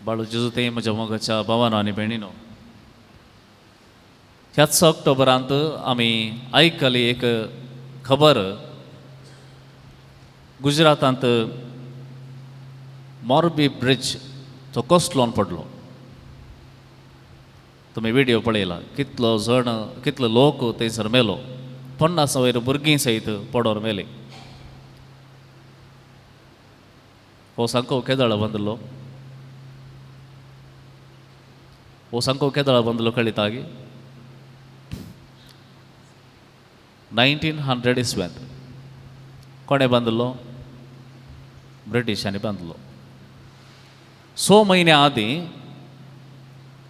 बाळू जेजू ते म्हज्या मोगाच्या भावानो आनी भयणीनो, ह्याच ऑक्टोबरांत आमी आयकली एक खबर. गुजरातांत मोरबी ब्रिज तो कोसलोन पडलो. तुमी व्हिडियो पळयला, कितलो जण कितलो लोक थंयसर मेलो, 50 वयर भुरगीं सयत पडोन मेली. हो सांको केदळा बांदलो, हो सांको केदळा बांदलो कळिता गी? 1900 इस्वेंत. कोणें बांदलो? ब्रिटिशांनी बांदलो. 6 म्हयन्या आदीं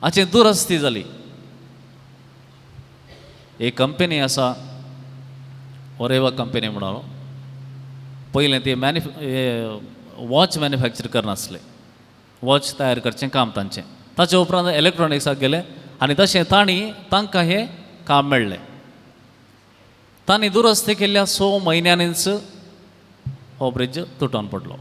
हाची दुरस्ती जाली. एक कंपनी आसा, ओरेवा कंपनी म्हणून. पयलें ती वॉच मॅन्युफॅक्चर करनासले, वॉच तयार करचें काम तांचें. ताचे उपरांत इलेक्ट्रॉनिक्साक गेले आनी तशें तांणी तांकां हें काम मेळ्ळें. तांणी दुरस्ती केल्ल्या 6 म्हयन्यांनीच हो ब्रिज तुटोन पडलो.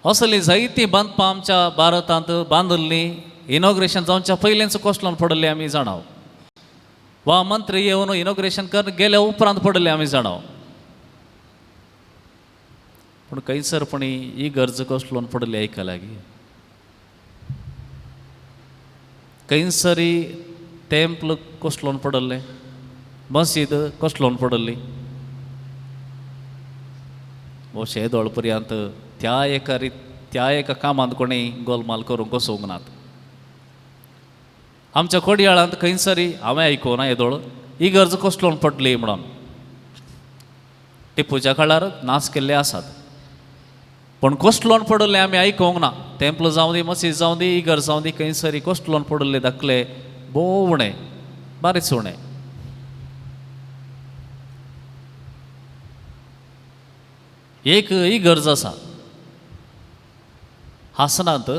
असली जायतीं बांदपां आमच्या भारतांत बांदिल्लीं, इनॉग्रेशन जावच्या पयलेंच कोसलोन पडिल्लें आमी जाणाव, वा मंत्री येवन इनॉग्रेशन करून गेल्या उपरांत पडिल्लें आमी जाणाव. पूण खंयसरपणी ही गरज कोसलोन पडिल्ली आयकल्या गी? खंयसरी टेम्पल कोसलोन पडिल्लें, मशीद कोसलोन पडिल्ली. हो येदोळ पर्यंत त्या एका त्या एका कामांत कोणी गोलमाल करूंक वचूंक नात. आमच्या कोडयाळांत खंयसरी हांवें आयकूना येदोळ ही गरज कोसलोन पडली म्हणून. टिपूच्या काळार नाच केल्ले आसात, पूण कोसलोन पडिल्लें आमी आयकूंक ना. टेम्पल जावं दी, मसीद जावं दी, इगर्ज जावं दी, खंयसरी कोसलोन पडिल्ले दाखले भोव उणें, बारीच उणें. एक इगर्ज आसा हासनांत,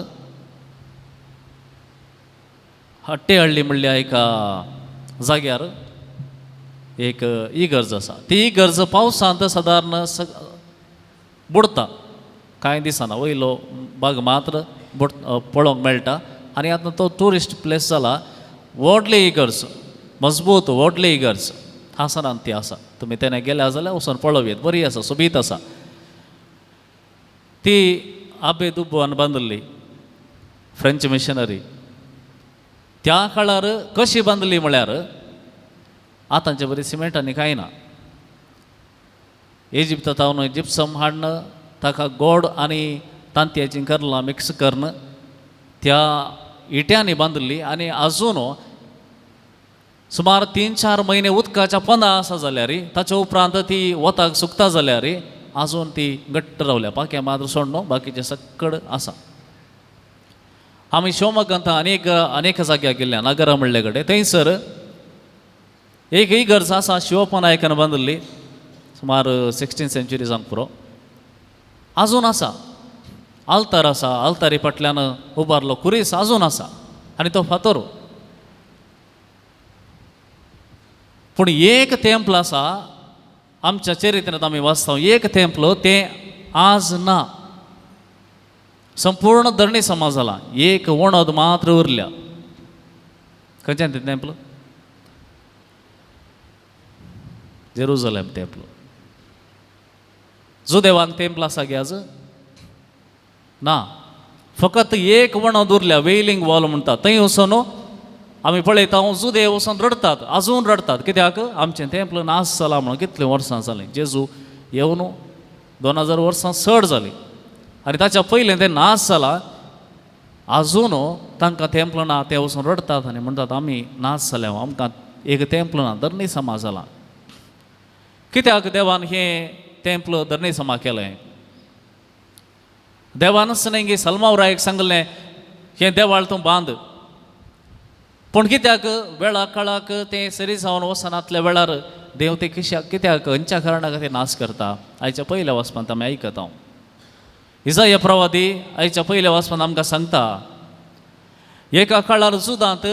हट्टेहळ्ळी म्हणल्या एका जाग्यार एक इगर्ज आसा. ती इगर्ज पावसांत सादारण बुडटा, कांय दिसना, वयलो भाग मात्र पळोवंक मेळटा. आनी आतां तो ट्युरिस्ट प्लेस जाला. व्हडली इगर्ज, मजबूत व्हडली इगर्ज हासनांत ती आसा. तुमी तेन्ना गेल्या जाल्यार वचून पळोवयेत, बरी आसा, सोबीत आसा. ती आबे दुबोवान बांदिल्ली, फ्रेंच मिशनरी. त्या काळार कशी बांदली म्हळ्यार आतांचे बरी सिमेंट आनी कांय ना. इजिप्ता तावन जिप्सम हाडून ताका गोड आनी तांतयाचीं करलां मिक्स करून त्या इट्यांनी बांदिल्ली. आनी आजून सुमार 3-4 म्हयने उदकाच्या पोंदा आसा जाल्यार, ताच्या उपरांत ती वताक सुकता जाल्यार आजून ती घट्ट रावल्या. पाखें मात्र सोडून बाकीचें सक्कड आसा. आमी शिवमोग्गांत अनेक अनेक जाग्यार गेल्ल्या, नगरा म्हणले कडेन, थंयसर एक इगर्ज आसा शिवप्पा नायकान बांदिल्ली, सुमार 16th century जावंक पुरो. आजून आसा. आल्तार आसा, आल्तारी फाटल्यान उबारलो कुरीस आजून आसा आनी तो फातोर. पूण एक तेंपल आसा आमच्या चरित्रांत आमी वाचता, एक तेंपल तें आज ना. संपूर्ण धरणी समाज जाला, एक वणद मात्र उरल्या. खंयच्यान तें तेंपल? जेरुजलेम तेंपल. जुदेवांक तेंपल आसा गे आज? ना. फकत एक वणद उरल्या, वेलिंग वॉल म्हणटा. थंय वचून आमी पळयता जुदेव वचून रडटात, आजून रडटात. कित्याक? आमचें तेंपल नाश जालां म्हणून. कितलीं वर्सां जालीं, जेजू येवन 2000 वर्सां चड जालीं आनी ताच्या पयलें तें नाश जाला. आजून तांकां तेंपल ना, ते वचून रडटात आनी म्हणटात आमी नाश जाले, आमकां एक तेंपल ना, धरणी समा जाला. कित्याक देवान हें तेंपल धरणी समा केलें? देवानच न्ही गे सलमाव रायक सांगलें हें देवाळ तूं बांद. पूण कित्याक वेळा काळाक तें सरी जावन वचनातल्या वेळार देव ते किश्याक कित्याक खंयच्या कारणाक ते नाश करता? आयच्या पयल्या वाचपांत आमी आयकता. इजाया प्रवादी आयच्या पयल्या वाचपांत आमकां सांगता, एका काळार जुदांत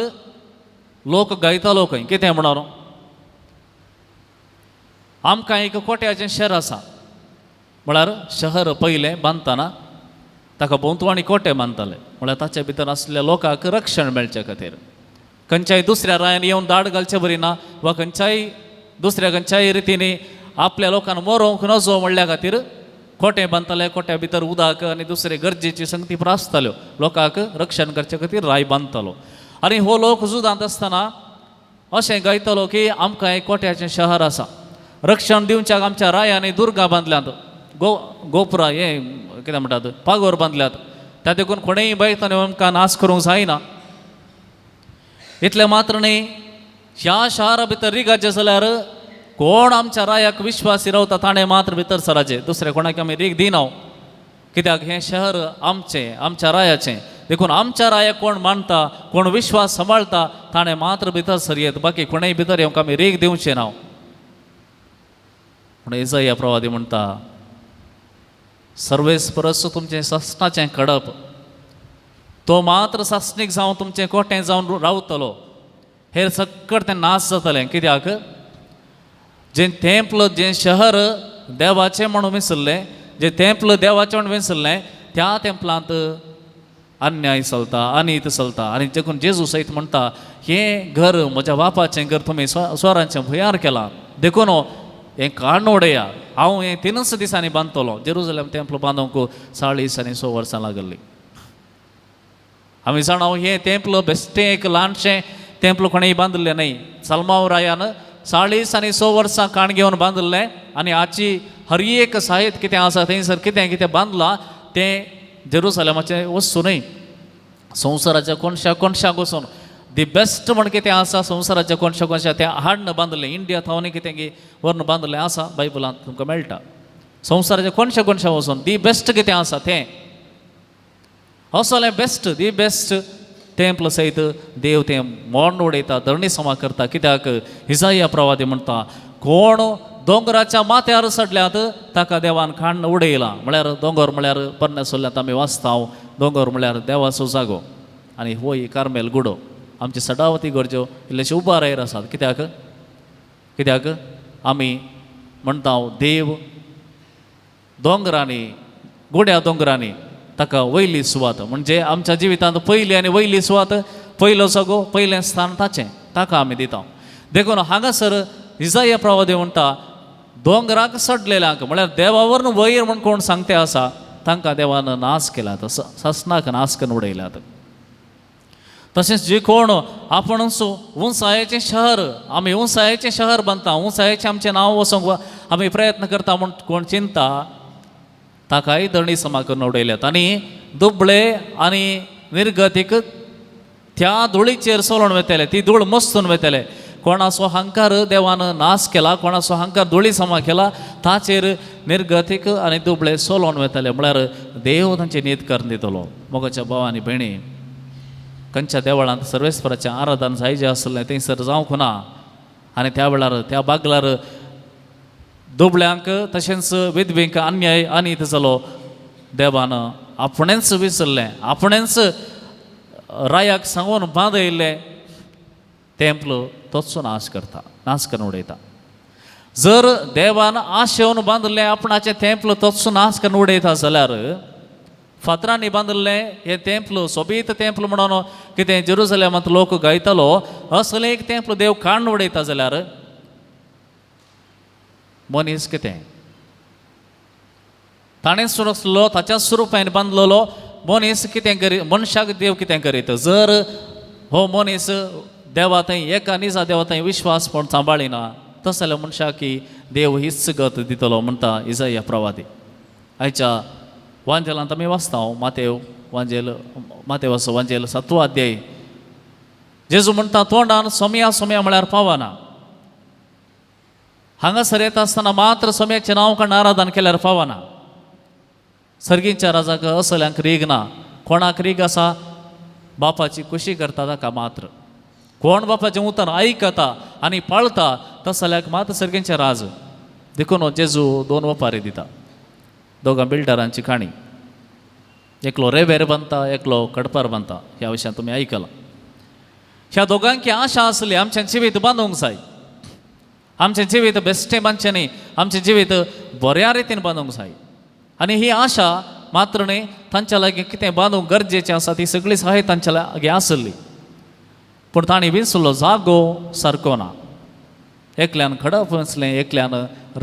लोक गायतालो खंय, कितें म्हणून आमकां एक कोट्याचें शहर आसा. म्हळ्यार शहर पयलें बांदतना ताका भोंवतणी कोटे बांदताले, म्हळ्यार ताच्या भितर आसल्या लोकांक रक्षण मेळचे खातीर. खंयच्याय दुसऱ्या रायान येवन दाड घालचे बरी ना वा खंयच्याय दुसऱ्या खंयच्याय रितीनी आपल्या लोकांक मरोवंक नजो म्हणल्या खातीर कोटे बांदताले. कोट्या भितर उदक आनी दुसरे गरजेची संगती पुरो आसताल्यो. लोकांक रक्षण करचे खातीर राय बांदतालो. आनी हो लोक झुजांत आसतना अशें गायतालो की आमकां एक कोट्याचें शहर आसा, रक्षण दिवच्याक आमच्या रायांनी दुर्गां बांदल्यांत, गोपुरां हें कितें म्हणटात पागोर बांदल्यात, त्या देखून कोणेय बायतानी आमकां नाश करूंक जायना. इतलें मात्र न्ही, ह्या शारा भितर रिगाचें जाल्यार कोण आमच्या रायाक विश्वासी रावता ताणें मात्र भितर सराचें, दुसरें कोणाक आमी रीग दिना, कित्याक हें शहर आमचें, आमच्या रायाचें. देखून आमच्या रायाक कोण मानता, कोण विश्वास सांबाळटा ताणें मात्र भितर सरयेत, बाकी कोणेय भितर येवंक आमी रीग दिवचें ना. पूण इजाया प्रवादी म्हणटा, सर्वेस परस तुमचें सासणाचें कडप, तो मात्र सासणीक जावन तुमचें कोटें जावन रावतलो, हेर सक्कट तें नाश जातलें. कित्याक जें तेंपल, जें शहर देवाचें म्हणून विसरलें, जें तेंपल देवाचें म्हणून विसरलें, त्या तेंपलांत अन्याय चलता, अनीत चलता. आनी देखून जेजू सयत म्हणटा, हें घर म्हज्या बापाचें घर तुमी स्वरांचें भुंयार केलां, देखून हें काडून उडया, हांव हें 3 दिसांनी बांदतलो. जेरुजलेम तेंपल बांदूंक 40 आनी 6 वर्सां लागिल्लीं. आमी जाणा हें तेंपल बेश्टें एक ल्हानशें तेंपल कोणेय बांदिल्लें न्हय. सलमाव रायान 40 आनी 6 वर्सां काण घेवन बांदिल्लें आनी हाची हर एक साहित्य कितें आसा थंयसर कितें कितें बांदलां तें जेरुसलेमाचें वस्तू न्हय. संवसाराच्या कोनशा कोनशाक वचून the best म्हण कितें आसा संवसाराच्या कोनशा कोनशा तें हाडून बांदिल्लें. इंडिया थावन कितें की व्हरून बांदिल्लें आसा, बायबलांत तुमकां मेळटा. संवसाराच्या कोनशा कोनशा वचून the best कितें आसा तें असलें बेस्ट, the best तेंपल सयत देव तें मोड उडयता, धरणी समा करता. कित्याक इजाया प्रवादी म्हणटा, कोण दोंगराच्या माथ्यार चडल्यात ताका देवान काण्ण उडयला. म्हळ्यार दोंगर म्हळ्यार पोरण्या सोल्यांत आमी वाचता, दोंगर म्हळ्यार देवाचो जागो. आनी होय कार्मेल गुडो आमची सडावती गरज्यो इल्लेशे उबारायर आसात. कित्याक कित्याक आमी म्हणटा देव दोंगरांनी, गुड्या दोंगरांनी ताका वयली सुवात, म्हणजे आमच्या जिवितांत पयली आनी वयली सुवात, पयलो जागो, पयलें स्थान ताचें, ताका आमी दिता. देखून हांगासर इजाया प्रवादी म्हणटा, दोंगराक चडलेल्यांक म्हळ्यार देवावरून वयर म्हण कोण सांगते आसा तांकां देवान नाश केल्यात, सासणाक नाश करून उडयल्यात. तशेंच जे कोण आपूणच उंचायेचें शहर, आमी उंचायेचें शहर बांदता, उंचायेचें आमचें नांव वचोंक आमी प्रयत्न करता म्हूण कोण चिंता ताकाय धरणी समा करून उडयल्यात. आनी दुबळे आनी निर्गतीक त्या धुळीचेर चलोवन वयतले, ती धूळ मस्तून वयतले. कोणाचो हंकार देवान नाश केला, कोणाचो हंकार धुळी समा केला, ताचेर निर्गतीक आनी दुबळे चलोवन वयतले. म्हळ्यार देव तांची नीत करून दितलो. मोगाच्या भाव आनी भयणी, खंयच्या देवळांत सर्वेस्पराचें आराधन जाय जें आसलें थंयसर जावंक ना. आनी त्या वेळार त्या बागलार दुबळ्यांक तशेंच विधवेंक अन्याय अनीत जालो. देवान आपणेंच विसरलें, आपणेंच रायाक सांगून बांदयल्लें तेंपल तोच नाश करता, नाश करून उडयता. जर देवान आशेवन बांदिल्लें आपणाचें तेंपल तोच नाश करून उडयता जाल्यार फातरांनी बांदिल्लें हें तेंपल, सोबीत तेंपल म्हणून कितें जेरुजलेमांत लोक गायतालो, असलें एक तेंपल देव काडून उडयता जाल्यार मनीस कितें ताणें सुरसलो, ताच्या स्वरुपान बांदलेलो मनीस कितें करी, मनशाक देव कितें करीत? जर हो मनीस देवा थंय एका निजा देवा थंय विश्वास पण सांबाळिना तस जाल्यार मनशाक देव हीच गत दितलो म्हणटा इजाया प्रवादी. आयच्या वांजेलांत आमी वाचता, मातेव वांजेल, मातेवाचो वांजेल 7वो अध्याय. जेजू म्हणटा तोंडान सोमया सोमया म्हळ्यार पावना. हांगासर येता आसतना मात्र सोम्याचें नांव काडून आराधन केल्यार पावना. सर्गींच्या राजाक असल्यांक रीग ना. कोणाक रीग आसा? बापाची खुशी करता ताका मात्र. कोण बापाचें उतर आयकता आनी पाळता तसल्याक मात्र सर्गींचें राज. देखून जेजू 2 वपारी दिता, दोगां बिल्डरांची काणी. एकलो रेवेर बांदता, एकलो कडपार बांदता. ह्या विशयान तुमी आयकलां. ह्या दोगांकी आशा आसली आमचें जिवीत बांदूंक जाय, आमचें जिवीत बेश्टें बांदचें न्ही, आमचें जिवीत बऱ्या रितीन बांदूंक जाय. आनी ही आशा मात्र न्हय तांच्या लागीं कितें बांदूंक गरजेचें आसा ती सगळी सहाय तांच्या लागीं आसली, पूण तांणी विंचलो जागो सारको ना. एकल्यान खडप विंचलें, एकल्यान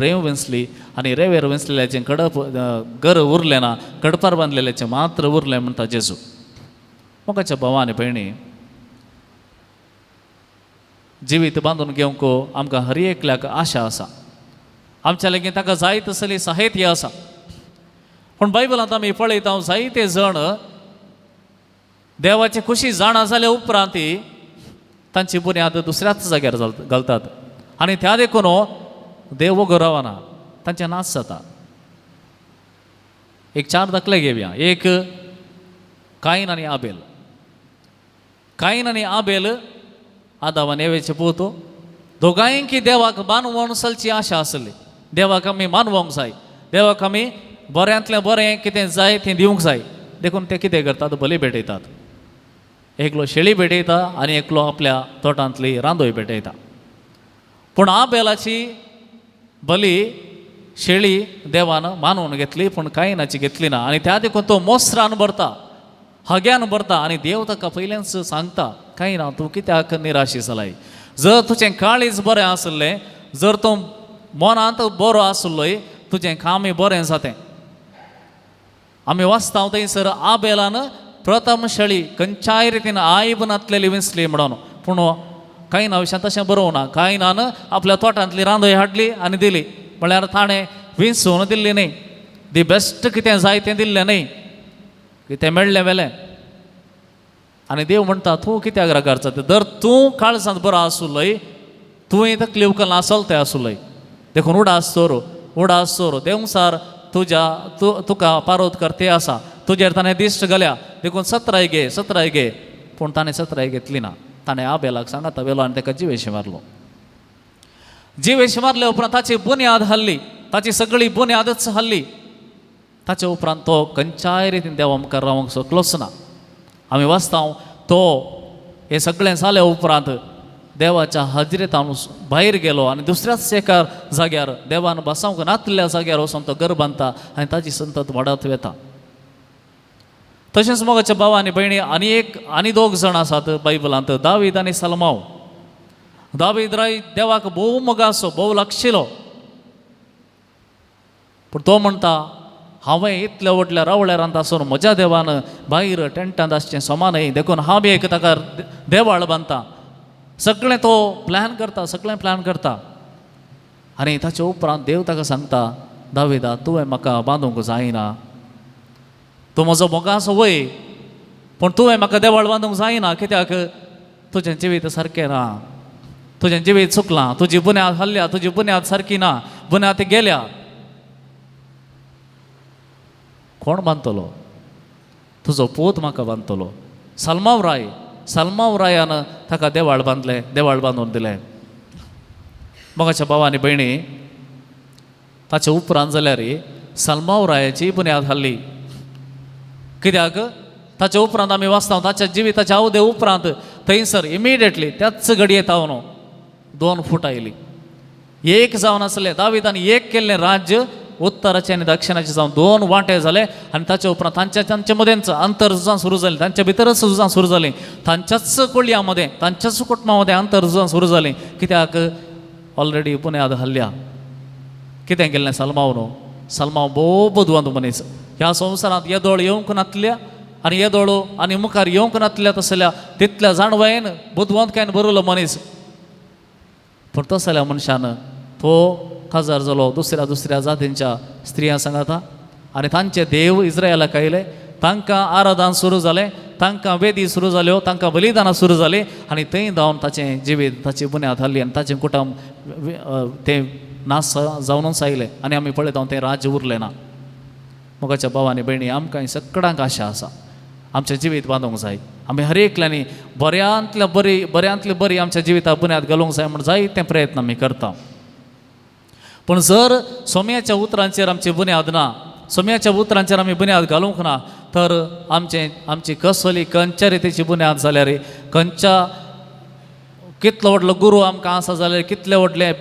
रेंव विंचली आनी रेंवेर विंचलेल्याचें खडप घर उरलें ना, खडपार बांदलेल्याचें मात्र उरलें म्हणटा जेजू. मोगाच्या भावा आनी भयणी, जिवीत बांदून घेवंक आमकां हर एकल्याक आशा आसा, आमच्या लागीं ताका जाय तसली साहित्य आसा. पूण बायबलांत आमी पळयता जायते जण देवाची खुशी जाणा जाल्या उपरांत तांची बुन्याद दुसऱ्याच जाग्यार घालतात आनी त्या देखून देव वगो रावना, तांचें नाश जाता. एक चार दाखले घेवया. एक कायन आनी आबेल. कायन आनी आबेल आदाव आनी एवेचे पूत, दोगांयकी देवाक मानवोन चलची आशा आसली. देवाक आमी मानवोंक जाय, देवाक आमी बऱ्यांतलें बरें कितें जाय तें दिवंक जाय. देखून ते कितें करतात, बली भेटयतात. एकलो शेळी भेटयता आनी एकलो आपल्या तोटांतली रांदोय भेटयता. पूण आबेलाची बली शेळी देवान मानून घेतली, पूण कायनाची घेतली ना. आनी त्या देखून तो मोसरान भरता, हग्यान भरता आनी देव ताका पयल्याच सांगता, कांय ना तूं कित्याक निराशी जालाय, जर तुजें काळीज बरें आसलें, जर तूं मनांत बरो आसलोय, तुजें कामय बरें जातें. आमी वाचता थंयसर आबेलान प्रथम शेळी खंयच्याय रितीन आयब नातलेली विंचली म्हणून, पूण कांय ना विशयान तशें बरोवना. कायनान आपल्या तोटांतली रांदय हाडली आनी दिली, म्हळ्यार ताणें विंचून दिल्ली न्हय, the best कितें जाय तें दिल्लें न्हय, कितें मेळ्ळें वेलें. आनी देव म्हणटा तूं कित्याक रागार जाता, जर तूं काळजांत बरो आसुलय, तुवें तकली उखलना चलते आसुलय, देखून उडास चोर, उडास चोर देवसार तुज्या तूं तुका पारोत करते आसा, तुजेर ताणें दिश्ट घाल्या, देखून सत्राय घे, सत्राय घे. पूण ताणें सत्राय घेतली ना. ताणें आबेलाक सांगाता व्हेलो आनी ताका जिवेशी मारलो. जिवेशी मारले उपरांत ताची बुन्याद हाल्ली, ताची सगळी बुन्यादच हाल्ली. ताचे उपरांत तो खंयच्याय रितीन देवा मुखार रावंक शकलोच ना. आमी वाचता तो हें सगळें जाल्या उपरांत देवाच्या हाजरेंत हांव भायर गेलो आनी दुसऱ्याच एका जाग्यार देवान बसावंक नातल्या जाग्यार वचून तो घर बांदता आनी ताजी संतत वाडत वता. तशेंच मोगाच्या भाव आनी भयणी, आनी एक आनी दोग जाण आसात बायबलांत, दावीद आनी सलमाव. दावीद राय देवाक भोव मोगासो, भोव लागशिलो, पूण तो म्हणटा हांवें इतल्या व्हडल्या रावळ्यारांत आसून म्हज्या देवान भायर टेंटांत आसचें समा न्हय, देखून हांव एक ताका देवाळ बांदता. सगळें तो प्लॅन करता, सगळें प्लॅन करता आनी ताचे उपरांत देव ताका सांगता, दाविदा तुवें म्हाका बांदूंक जायना, तूं म्हजो मोगासो वय, पूण तुवें म्हाका देवाळ बांदूंक जायना, कित्याक तुजें जिवीत सारकें ना, तुजें जिवीत चुकलां, तुजी बुन्याद हल्ल्या, तुजी बुन्याद सारकी ना, बुन्याद गेल्या. कोण बांदतलो? तुजो पूत म्हाका बांदतलो. सलमाव राय, सलमाव रायान ताका देवाळ बांदलें, देवाळ बांदून दिलें. मोगाच्या भाव आनी भयणी, ताचे उपरांत जाल्यार सलमाव रायाची बुन्याद हाडली. कित्याक ताचे उपरांत आमी वाचता ताच्या जिविताच्या अवधे उपरांत थंयसर इमिडिएटली त्याच घडये तावन 2 फूट आयली. एक जावन आसलें दाविदान एक केल्लें राज्य उत्तराचे आनी दक्षिणाचे जावन 2 वांटे जाले आनी ताचे उपरांत तांच्या तांचे मदेंच अंतर झुजां सुरू जालीं, तांच्या भितरच झुजां सुरू जालीं, तांच्याच कोळयां मदें, तांच्याच कुटुंबा मदें अंतर झुजां सुरू जालीं. कित्याक ऑलरेडी बुन्याद हल्ल्या. कितें केल्लें सलमाव न्हू, सलमाव भोव बुदवंत मनीस. ह्या संवसारांत येदोळ येवंक नातल्या आनी येदोळ आनी मुखार येवंक नातल्या तसल्या तितल्या जाणवायेन बुदवंतकायेन बरयलो मनीस. पूण तसल्या मनशान तो काजार जालो दुसऱ्या दुसऱ्या जातींच्या स्त्रियां सांगाता आनी तांचे देव इस्रायलाक आयले, तांकां आराधन सुरू जालें, तांकां वेदी सुरू जाल्यो, तांकां बलिदानां सुरू जालीं आनी थंय धांवन ताचें जिवीत, ताची बुन्याद हाडली आनी ताचें कुटुंब तें नाश जावनूच आयलें आनी आमी पळयता तें राज्य उरलें ना. मोगाच्या भाव आनी भयणी, आमकां सगळ्यांक आशा आसा, आमचें जिवीत बांदूंक जाय. आमी हर एकल्यांनी बऱ्यांतल्या बरी, बऱ्यांतली बरी आमच्या जिविताक बुन्याद घालूंक जाय म्हूण जायते प्रयत्न आमी करता. पूण जर सोम्याच्या उतरांचेर आमची बुन्याद ना, सोम्याच्या उतरांचेर आमी बुन्याद घालूंक ना, तर आमचें आमची कसली खंयच्या रितीची बुन्याद जाल्यार, खंयच्या कितलो व्हडलो गुरू आमकां आसा जाल्यार, कितले व्हडले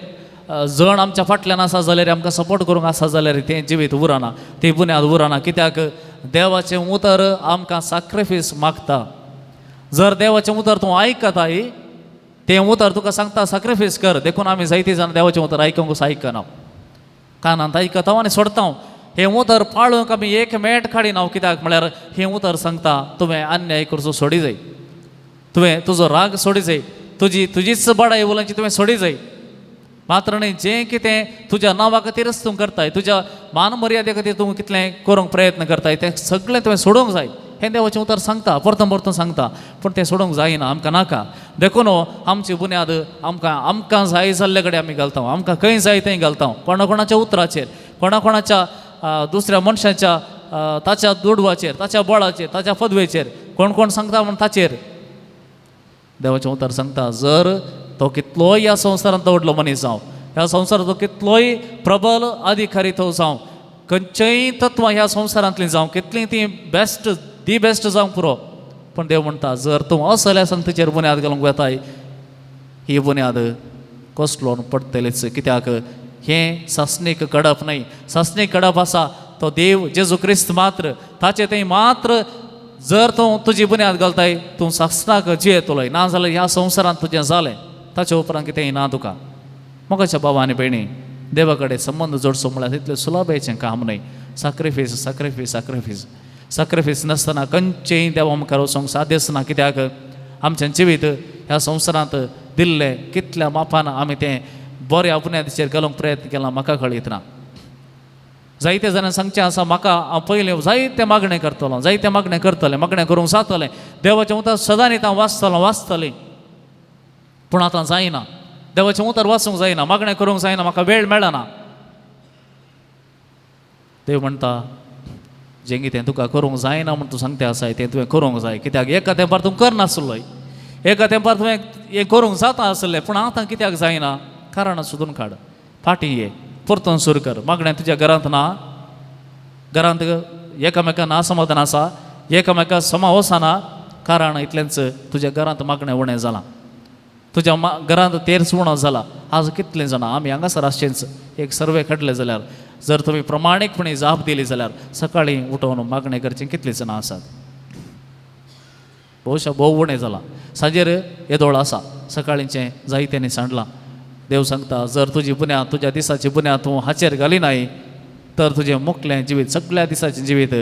जण आमच्या फाटल्यान आसा जाल्यार, आमकां सपोर्ट करूंक आसा जाल्यार तें जिवीत उरना, ती बुन्याद उरना. कित्याक देवाचें उतर आमकां साक्रिफीस मागता. जर देवाचें उतर तूं आयकताय, तें उतर तुका सांगता साक्रिफीस कर. देखून आमी जायतीं जाणां देवाचें उतर आयकूंक आयकना, कानांत आयकता आनी सोडता. हें उतर पाळूंक आमी एक मेट काडिना. कित्याक म्हळ्यार हें उतर सांगता तुवें अन्याय करचो सोडी जाय, तुवें तुजो राग सोडी जाय, तुजी तुजीच बडाय उलोवची तुवें सोडी जाय. मात्र न्हय, जें कितें तुज्या नांवा खातीरच तूं करताय, तुज्या मान मर्यादे खातीर तूं कितलें करूंक प्रयत्न करताय, तें सगळें तुवें सोडूंक जाय. हें देवाचें उतर सांगता, परतून परतून सांगता, पूण तें सोडूंक जायना, आमकां नाका. देखून आमची बुन्याद आमकां आमकां जाय जाल्ले कडेन आमी घालता, आमकां खंय जाय थंय घालता, कोणा कोणाच्या उतराचेर, कोणा कोणाच्या दुसऱ्या मनशाच्या ताच्या दुडवाचेर, ताच्या बळाचेर, ताच्या पदवेचेर, कोण कोण सांगता म्हूण ताचेर. देवाचें उतर सांगता जर तो कितलोय ह्या संवसारांत व्हडलो मनीस जावं, ह्या संवसारांत तो कितलोय प्रबल अधिकारी तो जावं, खंयचेय तत्वां ह्या संवसारांतलीं जावं, कितलीं तीं बेस्ट दी बेस्ट जावंक पुरो, पूण देव म्हणटा जर तूं असल्या संगतीचेर बुन्याद घालूंक वेताय, ही बुन्याद कसलो पडटलीच. कित्याक हें सासणीक कडप न्हय. सासणीक कडप आसा तो देव जेजू क्रिस्त मात्र, ताचे थंय मात्र जर तूं तुजी बुन्याद घालताय तूं सासणाक जियेतलोय, ना जाल्यार ह्या संवसारांत तुजें जालें, ताचे उपरांत कितेंय ना तुका. मोगाच्या बाबा आनी भयणी, देवा कडेन संबंद जोडचो म्हळ्यार तितलें सुलभायेचें काम न्हय. Sacrifice, sacrifice, sacrifice. साक्रिफीस नासतना खंयचेय देवा मुखार वचूंक साध्यच ना. कित्याक आमचें जिवीत ह्या संवसारांत दिल्लें कितल्या मापान आमी तें बऱ्या बुन्यादीचेर घालूंक प्रयत्न केला म्हाका कळीत ना. जायते जाणां सांगचें आसा म्हाका, हांव पयलें जायते मागणें करतलो, जायते मागणें करतलें, मागणें करूंक जातलें, देवाचें उतर सदांच हांव वाचतलो वाचतलें, पूण आतां जायना, देवाचें उतर वाचूंक जायना, मागणें करूंक जायना, म्हाका वेळ मेळना. देव म्हणटा जें कितें तुका करूंक जायना म्हूण तूं सांगता आसाय तें तुवें करूंक जाय. कित्याक एका तेंपार तूं करनासलोय, एका तेंपार तुवें हें करूंक जाता आसलें, पूण आतां कित्याक जायना? कारणां सोदून काड, फाटीं ये, परतून सुरू कर. मागणें तुज्या घरांत ना, घरांत एकामेकां ना समाधान आसा, एकामेका समा वचना, कारण इतलेंच तुज्या घरांत मागणें उणें जालां, तुज्या घरांत तेर्स उणो जाला. आज कितलीं जाणां आमी हांगासर आसचेंच एक सर्वे काडले जाल्यार जर तुमी प्रमाणीकपणी जाप दिली जाल्यार सकाळीं उठोवन मागणें करचें कितलीं जाणां आसात? भोवशा भोव उणें जालां. सांजेर येदोळ आसा, सकाळींचें जायत्यांनी सांडलां. देव सांगता जर तुजी बुन्याद, तुज्या दिसाची बुन्याद तूं हाचेर घालिनाय तर तुजें मुकलें जिवीत, सगळ्या दिसाचें जिवीत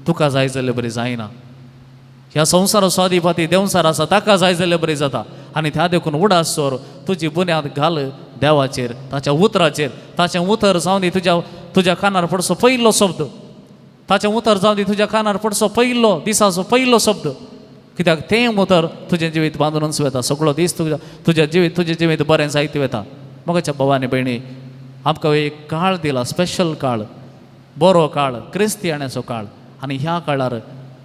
तुका जाय जाल्ले बरी जायना. ह्या संवसाराचो अधिपती देंवचार आसा, ताका जाय जाल्ले बरी जाता. आनी त्या देखून उडास सोर, तुजी बुन्याद घाल देवाचेर, ताच्या उतराचेर. ताचें उतर जावं दी तुज्या तुज्या कानार पडचो पयलो शब्द, ताचें उतर जावं दी तुज्या कानार पडचो पयलो दिसाचो पयलो शब्द. कित्याक तें उतर तुजें जिवीत बांदूनच वता, सगळो दीस तुज्या तुज्या जिवीत तुजें जिवीत बरें जायत वता. मोगाच्या भावा आनी भयणी, आमकां एक काळ दिला, स्पेशल काळ, बरो काळ, क्रिस्तियाण्याचो काळ. आनी ह्या काळार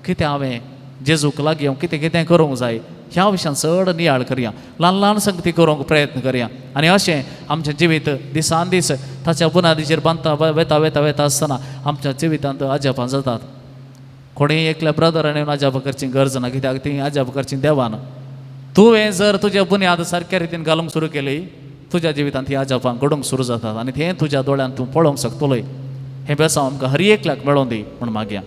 कितें हांवें जेजूक लागीं हांव कितें कितें करूंक जाय ह्या विशयान चड नियाळ करया, ल्हान ल्हान संगती करूंक प्रयत्न करया. आनी अशें आमचें जिवीत दिसान दीस ताच्या बुनादीचेर बांदता वेता वेता वेता आसतना आमच्या जिवितांत अजापां जातात. कोणेय एकल्या ब्रदरान येवन अजापां करची गरज ना, कित्याक ती अजापां करची देवान. तुवें जर तुज्या बुन्याद सारक्या रितीन घालूंक सुरू केली तुज्या जिवितांत ती अजापां घडूंक सुरू जातात आनी तें तुज्या दोळ्यान तूं पळोवंक शकतलोय. हें बेसांव आमकां हर एकल्याक मेळोन दी म्हूण मागया.